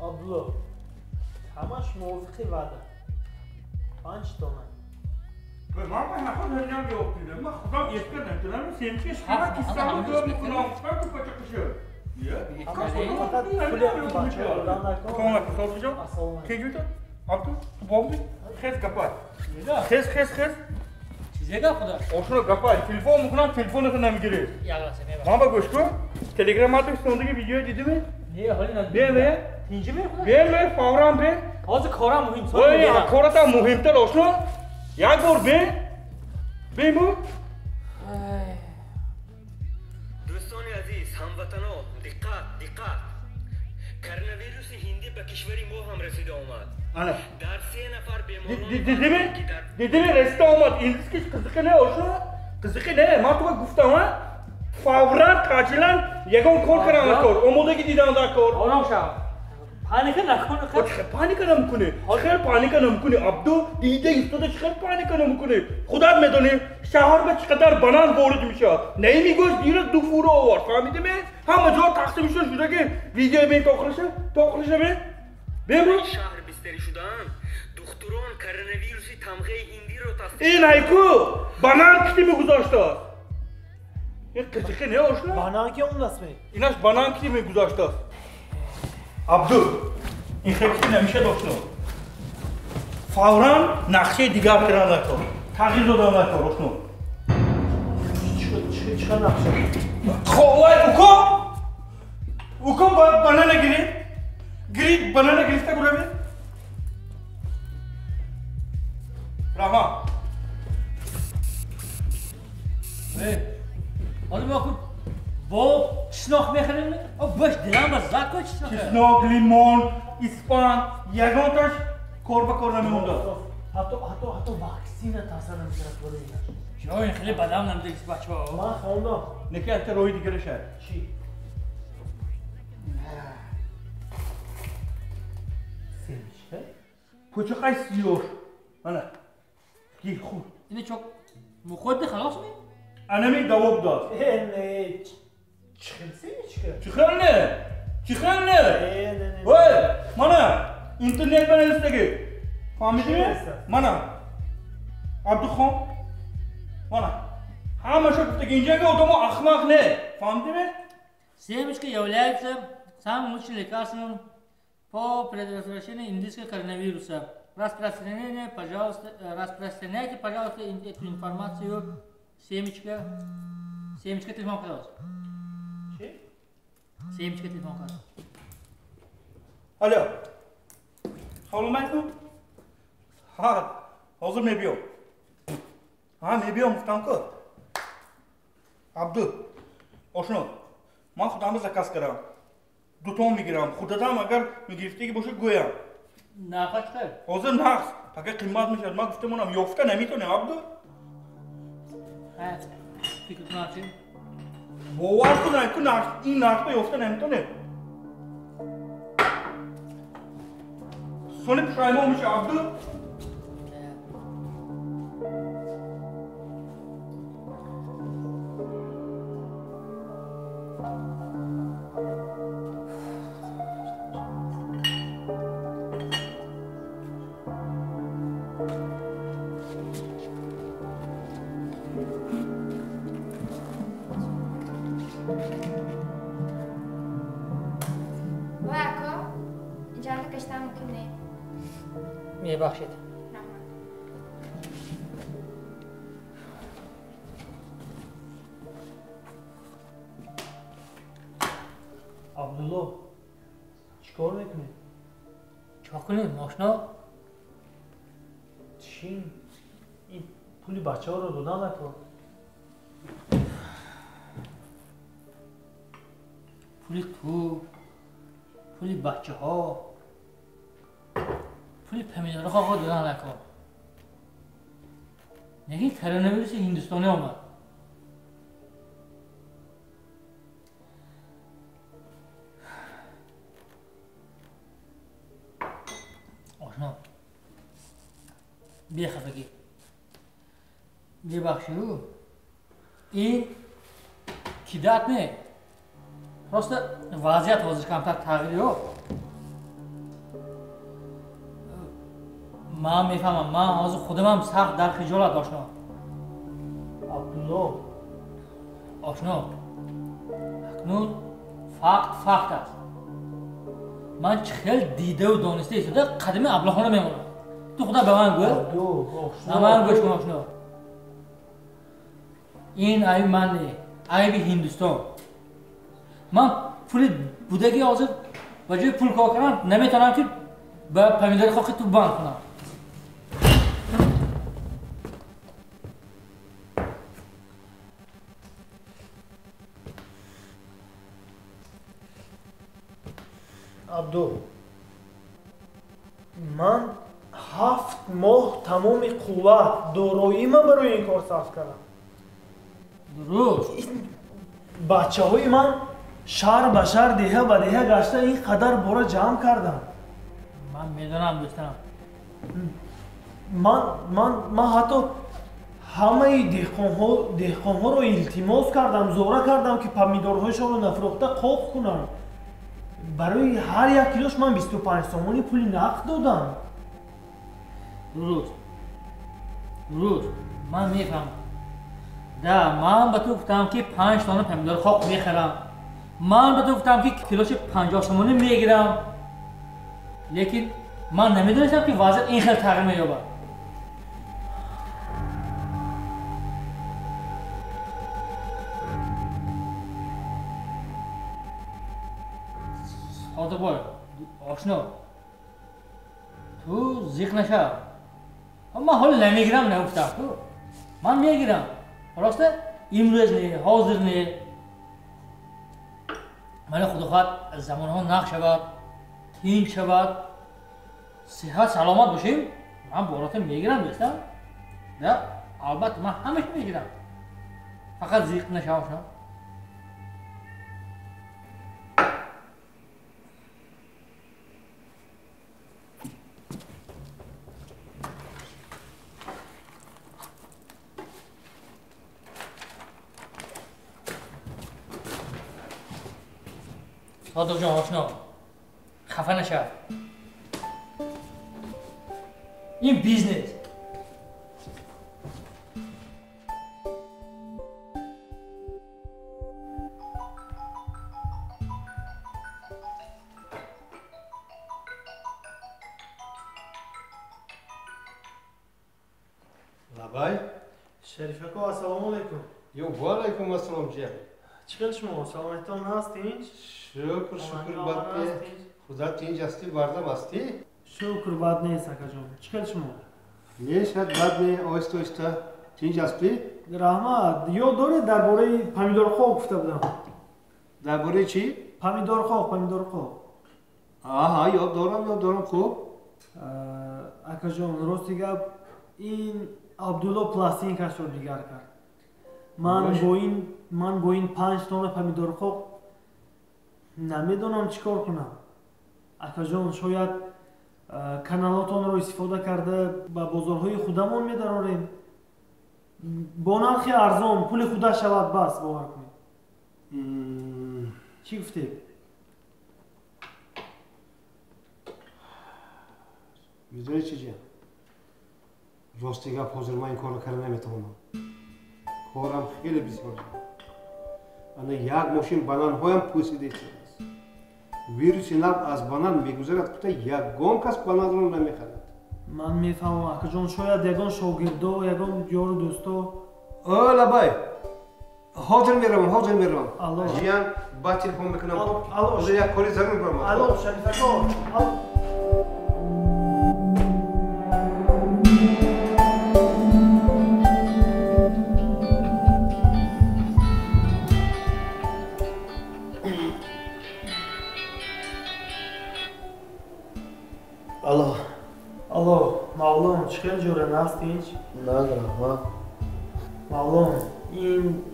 Абдулло, ҳамаш мувофиқи ваъда. 5 дона. Ман ба наход ҳаринам ёфтидам. Ман худам эс кардам. Тунам семечка шикама киссамро дор мекунам. Гуфтам ку пачақиша. Фақат пули бачаҳо додан накун. Салом алейкум, Содиқҷон. Ассалому алейкум. Кеҷута? Абду, ту бобди? Хез гапай. Хез, хез, хез. Чизе гап худо? Ошуно гапай. Телефон мекунам, телефонато намегирӣ. Як лаҳза мебахшед. Ман ба гӯш кун. Телеграммато сондаги видео дидими? Не, ҳоли надидам. Бе, бе. Тинҷи мехӯрад? Бе, бе, фавран бе. Ҳозир корам муҳим. Ой, кората муҳимтар ошно. Як бор бе. Бе бу. Дӯстони азиз, ҳамватано, диққат, диққат. Коронавируси ҳиндӣ ба кишвари мо ҳам расида омад. Ана. Дар 3 нафар беморон Дидими? Дидими расида омад. Индискиш қизиқи не ошно? Қизиқи не. Ман туга гуфтам, а? Фавран таъҷилан ягон кор кардан кор. Омодагӣ дидан дар кор. Ором шав. Паника накун. Чӣ паника намекунӣ? Хел паника намекунӣ. Абду дида истода чӣ хел паника намекунӣ? Худат медонӣ шаҳр ба чӣ қадар банан ворид мешавад. Наими гӯшт дирӯз 2 фура овард. Фаҳмидӣ? Ҳама ҷо тақсим шуд шуда ки видео бин то охириша, то охириша бин. Бин бу. Шаҳр бистарӣ шудаанд. Духтурон коронавируси тамғаи ҳиндиро тасдиқ Ин айку банан кити мегузоштааст. Ин қизиқи не ошно? Банан ки омдаст ме? Инаш банан кити мегузоштааст. Абду, ин хел кити намешад ошно. Фавран нақшаи дигар кардан накор. Тағйир додан накор ошно. Чӣ нақша? Ховай, уко! Уко банана гирид. Гирид, банана гирифта гуравед. Раҳмат. Ҳоло мо ку бо чеснок мехарем? О, бош дилам ба зад ку чеснок. Чеснок, лимон, испан, ягонташ кор ба кор намемондад. Ҳатто ваксина таъсир намекунад барои инаш. Ҷо, ин хеле бадам намедиҳад бачаҳо. Ман хондам. Неки якта роҳи дигараша. Чӣ? Семечка? Пӯчақай сиёр. Ана. Гир худ. Ина чок мухӯрди халос ми? Анами даво будааст. Э, не. Чӣ хел семечка? Чӣ хел не? Чӣ хел не? Э, не, не. Ой, мана интернет банавистаги. Фаҳмидӣ? Мана. Абдухон. Мана. Ҳамаша гуфтаги инҷага одамо ахмақ не. Фаҳмидӣ? Семечка является самым лучшим лекарством по предотвращению индийского коронавируса. Распространяйте, пожалуйста, эту информацию. Семечка. Семечка телефон пожалуйста. Чӣ? Семечка телефон пожалуйста. Алло. Салом алейкум. Ҳа, ҳозир мебиём. Ҳа, мебиём, гуфтам ку. Абду, ошно, ман худамро заказ кардам. Дутон мегирам. Худатам агар мегирифтагӣ бошад гӯям. Нарха чӣ қадр? Ҳозир нақс. Пака қимат мешавад. Ман гуфтам онам ёфта наметонем, Абду. Ҳа, фикр кунам чӣ? Бовар кун, ку нарх, ин нархро ёфта наметонем. Сони пушаймон мешавад, Абду. Мебахшед. Абдулло, чӣ кор мекунӣ? Чӣ кунем, мошино? Чӣ? Ин пули бачаҳоро додан накун. Пули ту, пули бачаҳо, пули помидорҳо додан накун. Неки коронавируси ҳиндустонӣ омад. Ошно, бехафагӣ, бебахшиду, ин кидат не, просто вазъият ҳозир камтар тағйир ёфт. Ман мефаҳмам, ман ҳозир худамам сахт дар хиҷолат, ошно. Абдулло. Ошно, акнун факт факт аст. Ман чӣ хел дидаву дониста истода қадами аблаҳона мемонам. Ту худат ба ман гӯ. Ба ман гӯш кун, ошно. Ин айби ман не, айби Ҳиндустон. Ман пули будаги ҳозир ба ҷои пул кор кардам наметавонам ки ба помидори хоқи ту банд кунам. Абду, ман 7 моҳ тамоми қувват дороима барои ин кор сарф кардам. Дуруст. Бачаҳои ман шаҳр ба шаҳр, деҳа ба деҳа гашта ин қадар бора ҷамъ кардам. Ман медонам, дӯстам. Ман ҳатто ҳамаи деҳқонҳоро илтимос кардам, зора кардам ки помидорҳояшонро нафурӯхта қоқ кунанд. Барои ҳар як килош ман 25 сомонӣ пули нақд додам. Дуруст, дуруст, ман мефаҳмам. Да, ман ба ту гуфтам ки 5 тонна помидори хок мехарам. Ман ба ту гуфтам ки килоши 50 сомонӣ мегирам. Лекин ман намедонистам ки вазъият ин хел тағйир меёбад. Содиқбой, ошно, ту зиқ нашав. Ман ҳоло намегирам, нагуфтам ту. Ман мегирам. Просто имрӯз не, ҳозир не. Мана худо хоҳад замонҳо нақ шавад, тинч шавад, сиҳат саломат бошем, ман боротам мегирам, дӯстам. Да, албатта ман ҳамаша мегирам. Фақат зиқ нашав, ошно. Содиқҷон, ошно, хафа нашав. Ин бизнес. Лабай. Шарифако, ассалому алайкум. Ё, ва алайкум ассалом, ҷия. Чӣ хел шумо? Саломатитон ҳаст, тинч? Шукр, шукр, бад не. Худо тинч ҳастӣ, бардам ҳастӣ? Шукр, бад нест, акаҷон. Чӣ хел шумо? Не, шад бад не, оҳиста оҳиста. Тинч ҳастӣ? Раҳмат. Ёд доред дар бораи помидорхок гуфта будам? Дар бораи чӣ? Помидорхок, помидорхок. Аҳа, ёд дорам, ёд дорам, хуб. Акаҷон, рости гап, ин Абдулло пластинкашро дигар кард. Ман бо ин 5 тонна помидорхок намедонам чӣ кор кунам. Акаҷон, шояд каналотонро истифода карда ба бозорҳои худамон медарорем. Бо нархи арзон, пули худа шавад, бас, бовар кунед. Чӣ гуфтед? Медонӣ чӣ, ҷия? Рости гап, ҳозир ман ин корро карда наметавонам. Корам хеле бисёр. Ана як мошин бананҳоям пӯсида истодааст. Вируси нав аз банан мегузарад, кута ягон кас бананро намехарад. Ман мефаҳмам, акаҷон, шояд ягон шогирдо, ягон ёру дӯсто. О, лабай, ҳозир меравам, ҳозир меравам. Алло. Ҷиян, баъд телефон мекунам. Алло. Ҳозир як кори зарур баромад. Алло, Шарифако. Алло. Алло. Алло, Мавлон, чӣ хел ҷора, наст, тинч? Наз, раҳмат. Мавлон, ин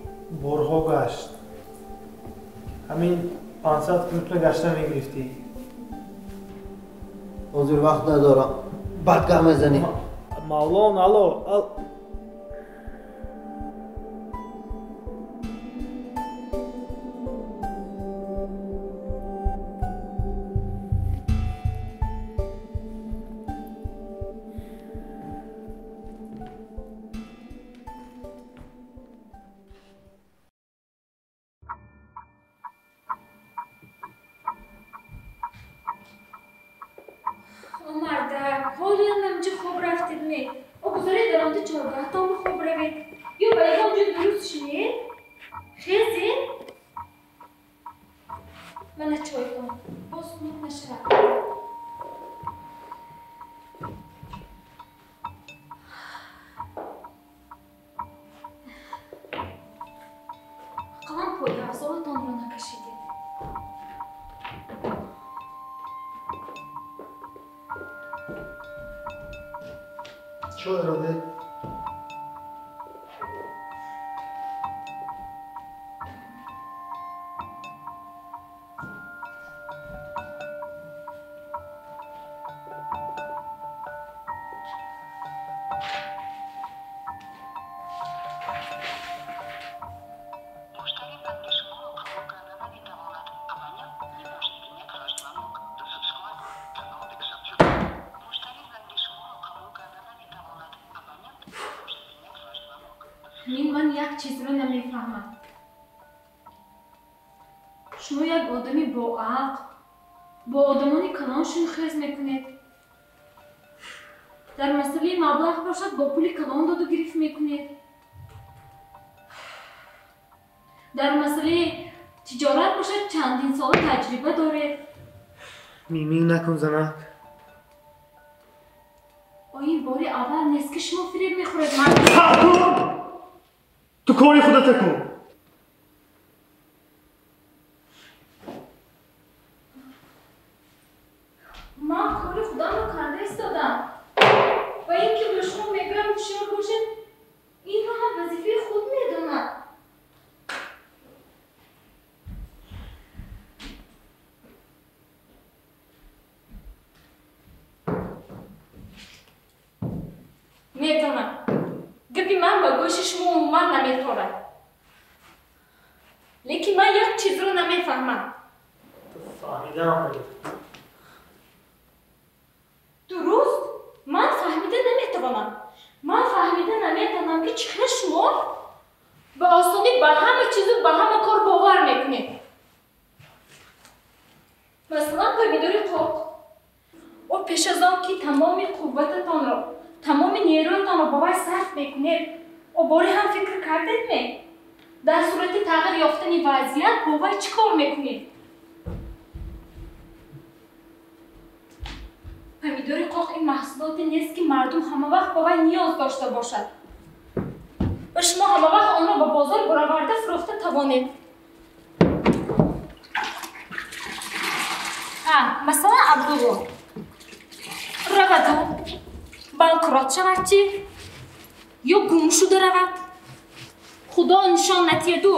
борҳо гашт. Ҳамин 500 километр гашта мегирифтӣ. Ҳозир вақт надорам. Баъд гап мезанем. Мавлон, алло. Мардак, ҳолиам ҳамҷа хоб рафтед ме? О гузаред дар онҷо чоргаҳтон хоб равед. Ё ба ягон ҷо дуруст шинед? Хезед? Мана чой кун. Боз хунук нашавад. Ақаллан пойафзолатонро накашидед. Чойро де. Ман як чизро намефаҳмам. Шумо як одами боақл, бо одамони калон шунхез мекунед. Дар масъалаи маблағ бошад, бо пули калон доду гирифт мекунед. Дар масъалаи тиҷорат бошад, чандин сола таҷриба доред. Мимин накун, занак. Ин бори аввал нест, ки шумо фиреб мехӯред. Ту кори худата кун. Ман кори худамро карда истодам. Ва ин ки ба шумо мегӯям ҳушёр бошед, инро ҳам вазифаи худ медонад. Медонам. Гапи ман ба гӯши шумо умуман наметорад. Лекин ман як чизро намефаҳмам. Ту фаҳмидаам нагирифт. Дуруст, ман фаҳмида наметавонам. Ман фаҳмида наметавонам, ки чӣ хел шумо ба осонӣ ба ҳама чизу ба ҳама кор бовар мекунед. Масалан, помидори қоқ. О пеш аз он ки тамоми қуввататонро, тамоми нерӯятонро ба вай сарф мекунед, о боре ҳам фикр кардед ме? Дар сурати тағйир ёфтани вазъият бо вай чӣ кор мекунед? Помидори қоқ ин маҳсулоте нест, ки мардум ҳамавақт ба вай ниёз дошта бошад ва шумо ҳамавақт онро ба бозор бароварда фурӯхта тавонед. Масалан, Абдулло раваду банкрот шавад чӣ? Ё гум шуда равад? Худо нишон натиҳаду,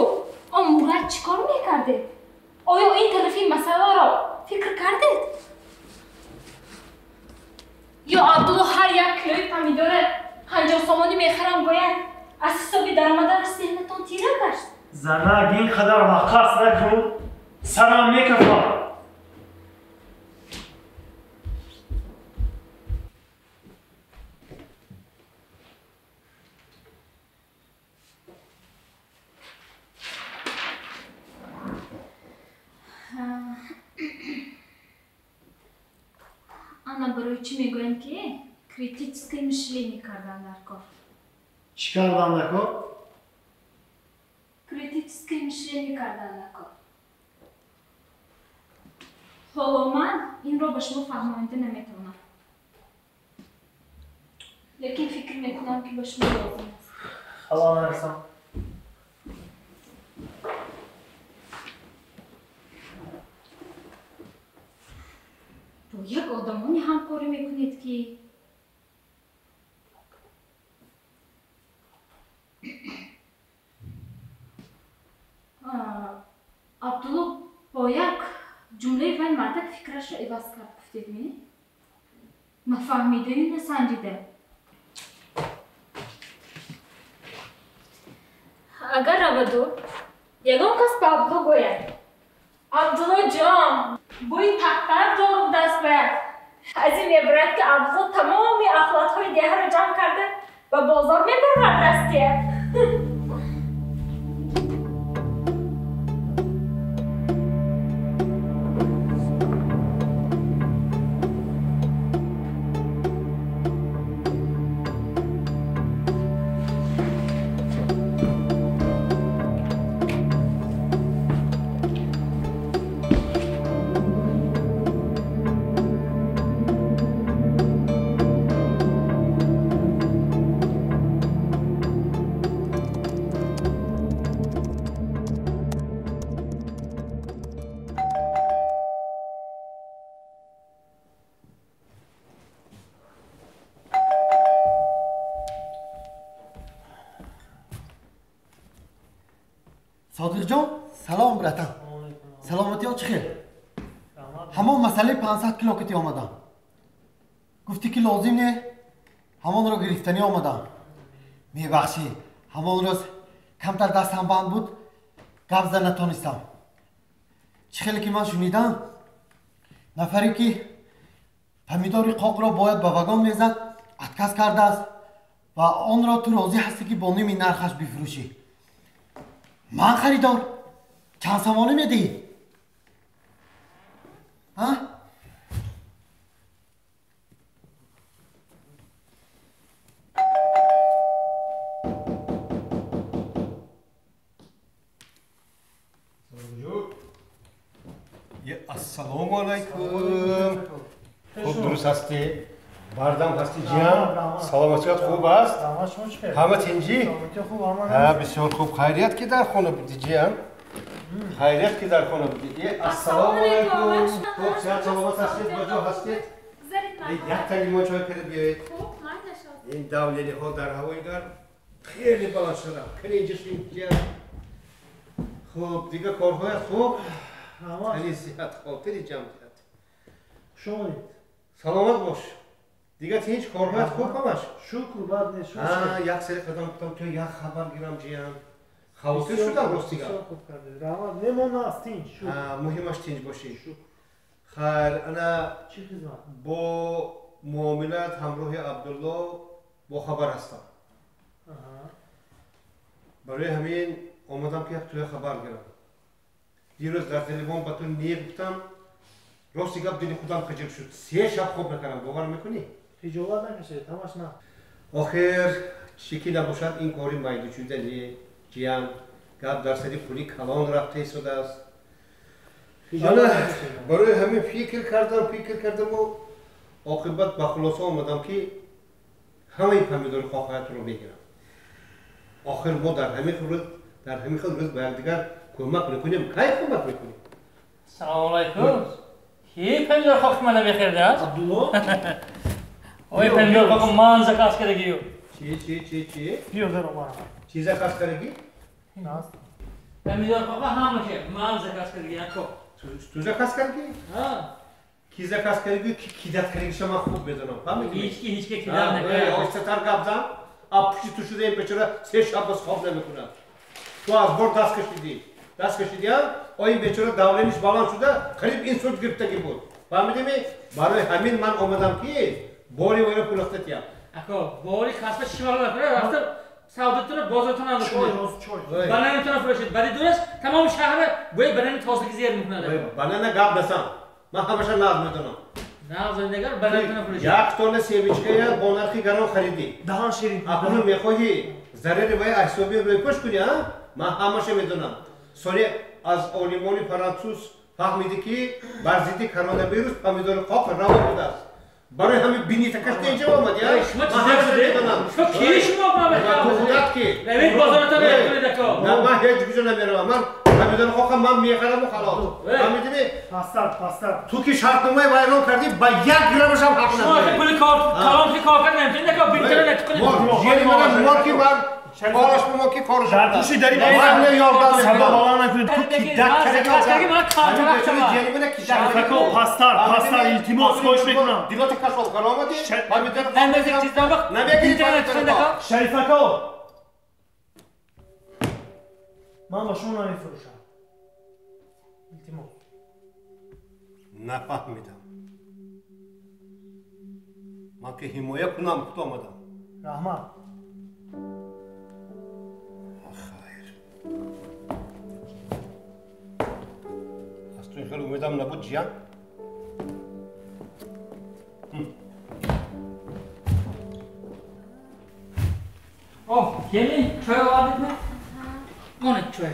он мурат чӣ кор мекардед? Оё ин тарафи масъаларо фикр кардед? Ё Абдулло ҳар як килои помидора 50 сомонӣ мехарам гӯяд, аз ҳисоби даромадааш зеҳнатон тира гашт? Занак, ин қадар ваққас накун, сарам мекафад. Ана барои чӣ мегӯям, ки критическое мышление кардан дар кор. Чӣ кардан дар кор? Критическое мышление кардан дар кор. Ҳоло ман инро ба шумо фаҳмонида наметавонам. Лекин фикр мекунам, ки ба шумо лозим аст. Ҳало нарасам. Бо як одамоне ҳамкорӣ мекунед, ки Абдулло бо як ҷумлаи вай мардак фикрашро иваз кард, гуфтед ме? Нафаҳмидаю насанҷида. Агар раваду ягон кас ба Абдулло гӯяд: Абдулло ҷон, бӯи тахтар дорум даст бояд. Аз ин мебарад, ки Абдулло тамоми ахлотҳои деҳаро ҷамъ карда ба бозор мебарад дастия. Содиқҷон, салом братан. Саломатиё чӣ хел? Ҳамон масъалаи 500 кило кити омадам. Гуфтӣ ки лозим не, ҳамонро гирифтанӣ омадам. Мебахшӣ, ҳамон рӯз камтар дастам банд буд, гап зада натонистам. Чӣ хеле ки ман шунидам, нафаре ки помидори қоқро бояд ба вагон мезад, отказ кардааст ва онро ту розӣ ҳастӣ ки бо ними нархаш бифурӯшӣ. Ман харидор, чанд сомонӣ медиҳӣ? А? Ассалому алайкум. Хуб дуруст ҳастӣ? Бардам ҳастӣ ҷиям? Саломатият хуб аст? Ҳама тинҷӣ? Ҳа, бисёр хуб. Хайрият ки дар хона будӣ ҷиям? Хайрият ки дар хона будӣ. Ассалому алайкум. Хуб, сиҳат саломат ҳастед? Ба ҷо ҳастед? Як та лимон чой карда биёед. Ин давлениҳо дар ҳавои гарм хеле баланд шуданд. Кани ҷишин ҷиям. Хуб, дигар корҳоят хуб? Тани сиҳат, хотири ҷамъият. Хуш омадед. Саломат бош. Дигар ҳеҷ корҳоят хуб ҳамаш? Шукр, бад нест. Як сари қадам гуфтам то як хабар гирам ҷиям. Хавотир шудам рости гап. Хуб кардед. Раҳмат. Мемон аст тинҷ. Шукр. Муҳимаш тинҷ бошӣ. Хайр, ана чӣ хизмат? Бо муомилат ҳамроҳи Абдулло бохабар ҳастам. Барои ҳамин омадам ки як туя хабар гирам. Дирӯз дар телефон ба ту неғ гуфтам, рости гап дили худам хиҷил шуд. 3 шаб хоб накардам, бовар мекунӣ? Хиҷолат накашед, ҳамаш на. Охир чӣ ки набошад ин кори майдучуда не, ҷиям. Гап дар сари пули калон рафта истодааст. Барои ҳамин фикр кардаму оқибат ба хулоса омадам ки ҳамаи помидори хоҳаятро мегирам. Охир мо дар ҳамин хел рӯз ба якдигар кӯмак мекунем. Кай кӯмак мекунем? Салому алайкум. Ки помидор хоки мана мехӯрдааст? Абдулло? Ой, помидор хоки ман заказ кардагию. Чи, чи, чи, чи? Биё даро мара. Чи заказ кардагӣ? Наст. Помидор хока ҳамаше ман заказ кардагӣ, ако. Ту заказ кардагӣ? Ҳа. Ки заказ кардагӣ, ки кидат кардагиша ман хуб медонам. Фаҳмидӣ? Ҳеҷ ки кидат накард. Оҳистатар гап зан. А пушти ту шуда ин бечора 3 шаб боз хоб намекунад. Ту аз бор даст кашидӣ. Даст кашидиам, ин бечора давлениш баланд шуда, қариб инсульт гирифтагӣ буд. Фаҳмидӣ? Барои ҳамин ман омадам ки бори вайро пулахта тиям. Ако, бори касба чишмаро накунад, рафта савдотуна бозортона накунад. Чой, чой. Бананатона фурӯшед. Баъди дураш тамоми шаҳра бӯи банани тозаги зер мекунад. Банана гап назан. Ман ҳамаша нағз медонам. Нағз нагар бананатона фурӯшед. Як тонна семечкая бо нархи гарон харидӣ. Даҳан ширин. Акнун мехоҳӣ зарари вай ҳисоби рӯйпӯш кунӣ, а? Ман ҳамаша медонам. Соли аз олимони франсуз фаҳмидӣ ки бар зидди коронавирус помидори қоқ раво будааст. Барои ҳамин бинитакашта инҷа омадӣ, а? Шумо чӣ задед? Шумо ки шумо ту худат ки? Равед бозоратон мекунед ако. На, ман ҳеҷ куҷо намеравам. Ман помидори қоқам ман мехараму халос. Фаҳмидӣ? Пастар, пастар. Ту ки шартномаи вайрон кардӣ, ба 1 граммашам ҳақ Шумо надорӣ. пули кор калон ки кор кард наметавонед ако, бинитара накунед. Жери манам мор ки ман кораш мо ки кораш. Дар пушти дари ман ёрдам садо баланд накунед. Ту кидат кардагӣ ман картара Шарифако, пастар, пастар, илтимос, хоҳиш мекунам. Дилота кашол кар омадӣ? Помидор Шарифако, ман ба шумо намефурӯшам. Илтимос. Нафаҳмидам. Ман ки ҳимоя кунам худ омадам. Раҳмат. Хайр. Аз ту ин хел умедам набуд, ҷиян. Оҳ, келин, чой овардидми? Монед чой.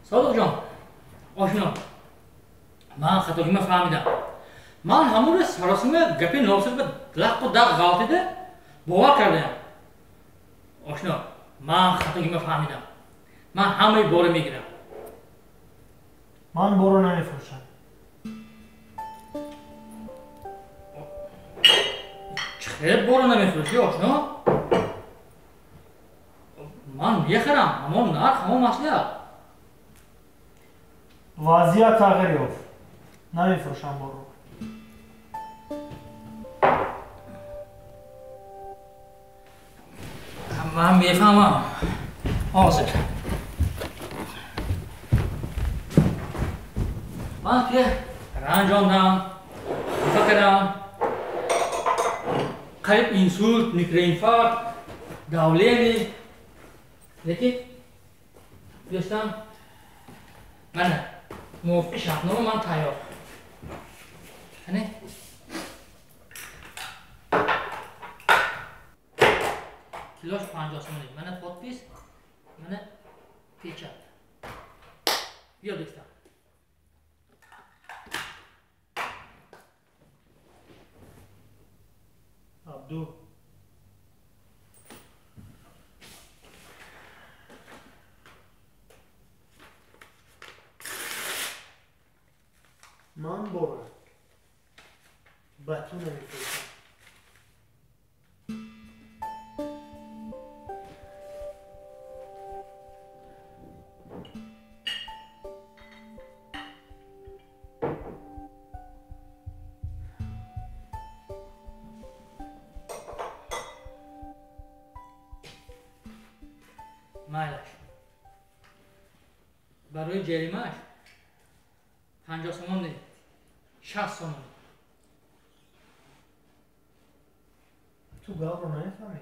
Содиқҷон, ошино, ман хатогима фаҳмидам. Ман ҳамон рӯз саросима гапи носир ба лаққу дақ ғалтида бовар кардаям. Ошино, ман хатогима фаҳмидам. Ман ҳамаи бора мегирам. Ман боро намефурӯшам. Хел боро намефурӯшӣ, ошно? Ман мехарам, ҳамон нарх, ҳамон маслиҳат. Вазъият тағйир ёфт. Намефурӯшам боро. Ман мефаҳмам. Ҳозир. Ман ки ранҷондам, хафа кардам. Қариб инсулт, микроинфаркт, давление. Лекин дӯстам, мана мувофиқи шартнома ман тайёр. Ане? Килош 50 сомонӣ. Мана подпис, мана печат. Биё дӯстам. Абду. Ман бора ба ту намефурӯшам. Майлаш. Барои ҷаримааш 50 сомон не, 60 сомон. Ту гапро намефаҳмӣ?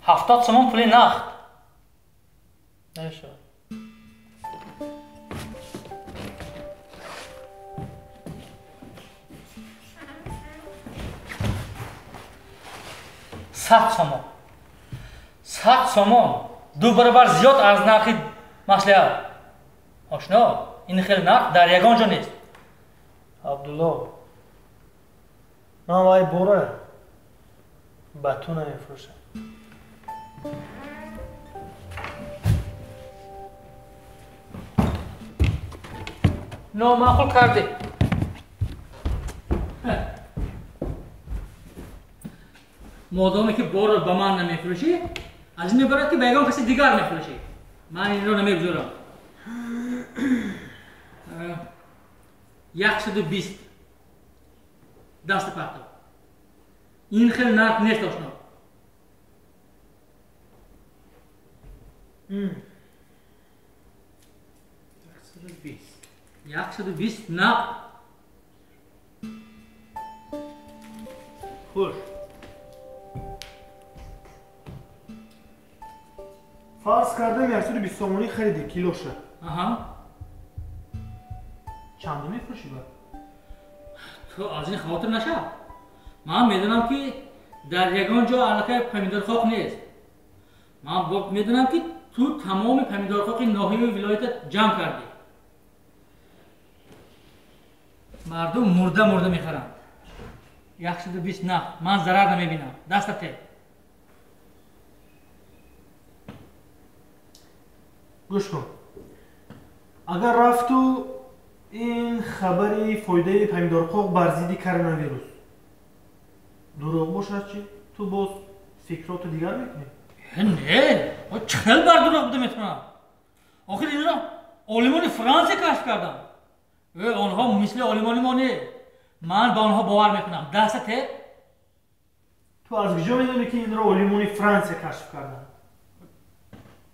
70 сомон пули нақд. Намешавад. 100 сомон. 100 сомон 2 баробар зиёд аз нархи маслиҳат. Ошно, ин хел нарх дар ягон ҷо нест. Абдулло, ман вай бора ба ту намефурӯшам. Номаъқул кардӣ. Модоме ки борро ба ман намефурӯшӣ, аз ин мебарад ки ба ягон каси дигар мефурӯшӣ. Ман инро намегузорам. 120 даст партов. Ин хел нарх нест, ошно. 120. 120 нақд. Хуш. Фарз кардам 120 сомонӣ хариди килоша. Аҳа. Чанд мефурӯшӣ ба? Ту аз ин хавотир нашав. Ман медонам ки дар ягон ҷо аллакай помидорхоқ нест. Ман медонам ки ту тамоми помидорхоқи ноҳияи вилоята ҷамъ кардӣ. Мардум мурда мурда мехаранд. 120 нақд. Ман зарар намебинам. Даста те. Гӯш кун. Агар рафту ин хабари фоидаи помидорқоқ бар зидди коронавирус дурӯғ бошад чӣ? Ту боз фикроту дигар мекунӣ? Не, чӣ хел бар дурӯғ буда метавонам? Охир инро олимони Франсия кашф карданд. Онҳо мисли олимони мо не. Ман ба онҳо бовар мекунам. Даста те. Ту аз куҷо медонӣ ки инро олимони Франсия кашф карданд?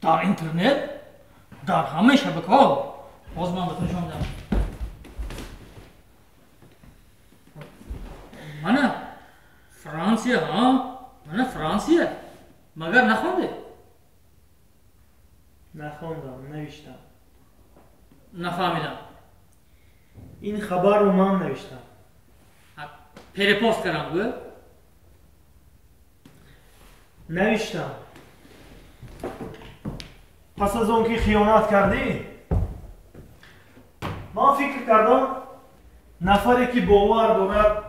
Дар интернет, дар ҳамаи шабакаҳо. Ҳозир ман ба ту нишон медиҳам. Мана Франсия, ҳа? Мана Франсия. Магар нахонде? Нахондам, навиштам. Нафаҳмидам. Ин хабарро ман навиштам. Перепост кардам, гӯ? Навиштам. Пас аз он ки хиёнат кардӣ, Ман фикр кардам, нафаре ки бовар дорад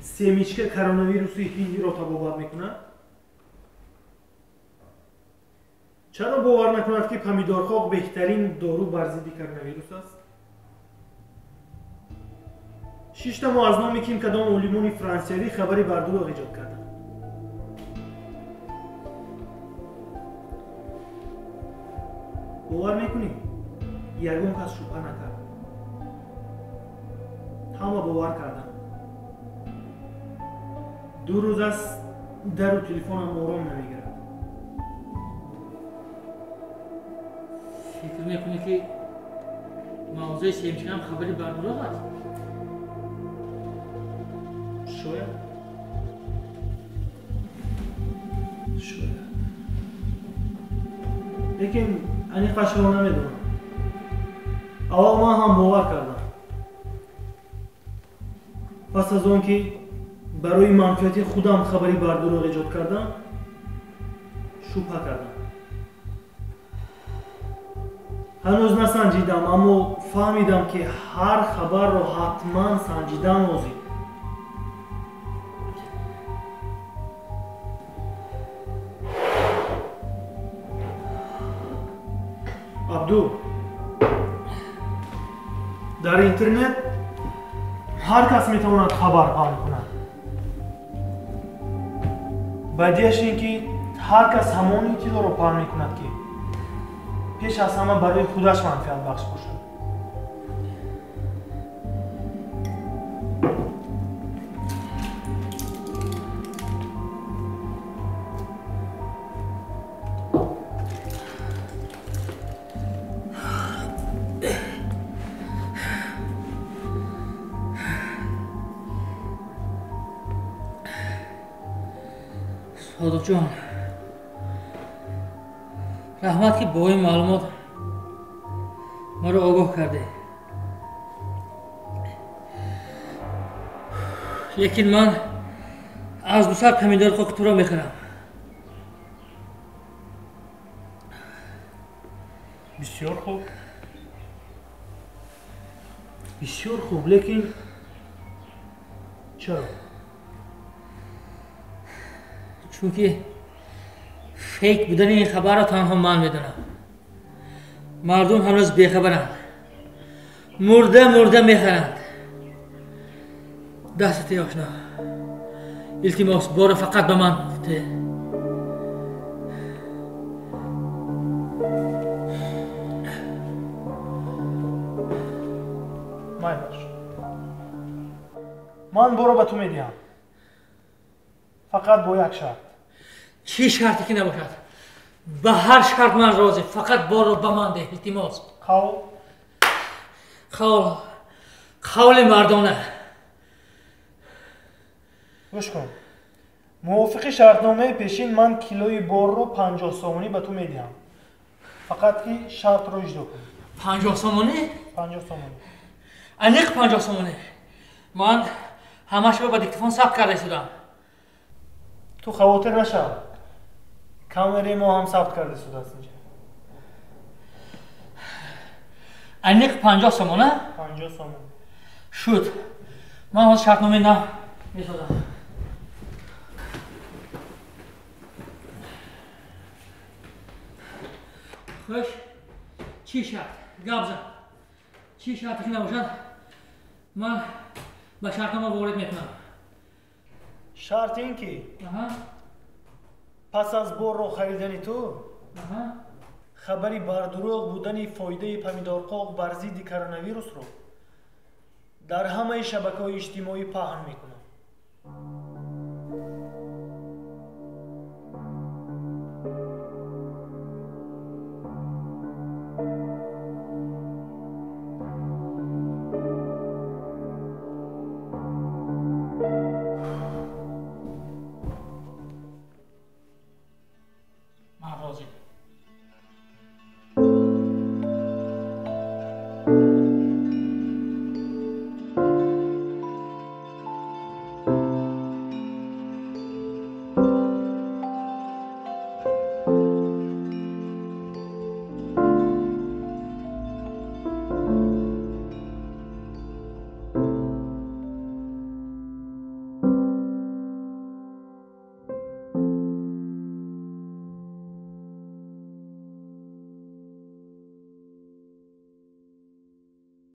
семечка коронавируси ҳиндиро табобат мекунад, чаро бовар накунад, ки помидорхок беҳтарин дору бар зидди коронавирус аст? Шиштаму аз номи ким кадом олимони франсиявӣ хабари бардурӯғ эҷод кардам. Бовар мекунӣ? Ягон кас шубҳа накард. Ҳама бовар карданд. 2 рӯз аст дару телефонам ором намегирад. Фикр мекунӣ, ки мавзӯи семечкаам хабари бардурӯғ аст? Шояд. Шояд. Лекин аниқашро намедонам. Аввал ман ҳам бовар кардам. Пас аз он ки барои манфиати худам хабари бардурӯғ эҷод кардам, шубҳа кардам. Ҳанӯз насанҷидам, аммо фаҳмидам, ки ҳар хабарро ҳатман санҷидан лозим. Абду, дар интернет ҳар кас метавонад хабар паҳн кунад. Бадиаш ин ки ҳар кас ҳамон иттилоъро паҳн мекунад, ки пеш аз ҳама барои худаш манфиатбахш бошад. Содиқҷон, раҳмат, ки бо ин маълумот маро огоҳ кардед. Лекин ман аз 200 помидори хоки туро мехӯрам. Бисёр хуб. Бисёр хуб, лекин чаро? Чунки фейк будани ин хабарро танҳо ман медонам. Мардум ҳанӯз бехабаранд. Мурда мурда мехаранд. Дастати ошно. Илтимос, бора фақат ба ман те. Майлаш. Ман боро ба ту медиҳам. Фақат бо як шарт. Чӣ шарте ки набошад? Ба ҳар шарт ман розӣ. Фақат борро ба ман деҳ, илтимос. Қавл? Қавл. Қавли мардона. Гӯш кун. Мувофиқи шартномаи пешин ман килои борро 50 сомонӣ ба ту медиҳам. Фақат ки шартро иҷро кун. 50 сомонӣ? 50 сомонӣ. Аниқ 50 сомонӣ. Ман ҳамашро ба диктофон сабт карда истодам. Ту хавотир нашав. Камераи мо ҳам сабт карда истодааст инҷа. Аниқ 50 сомона? 50 сомон. Шуд. Ман ҳозир шартномаи нав месозам. Хуш, чӣ шарт? Гап зан. Чӣ шарте ки набошад, ман ба шартнома ворид мекунам. Шарт ин ки пас аз борро харидани ту хабари бардурӯғ будани фоидаи помидорқоқ бар зидди коронавирусро дар ҳамаи шабакаҳои иҷтимоӣ паҳн мекунам.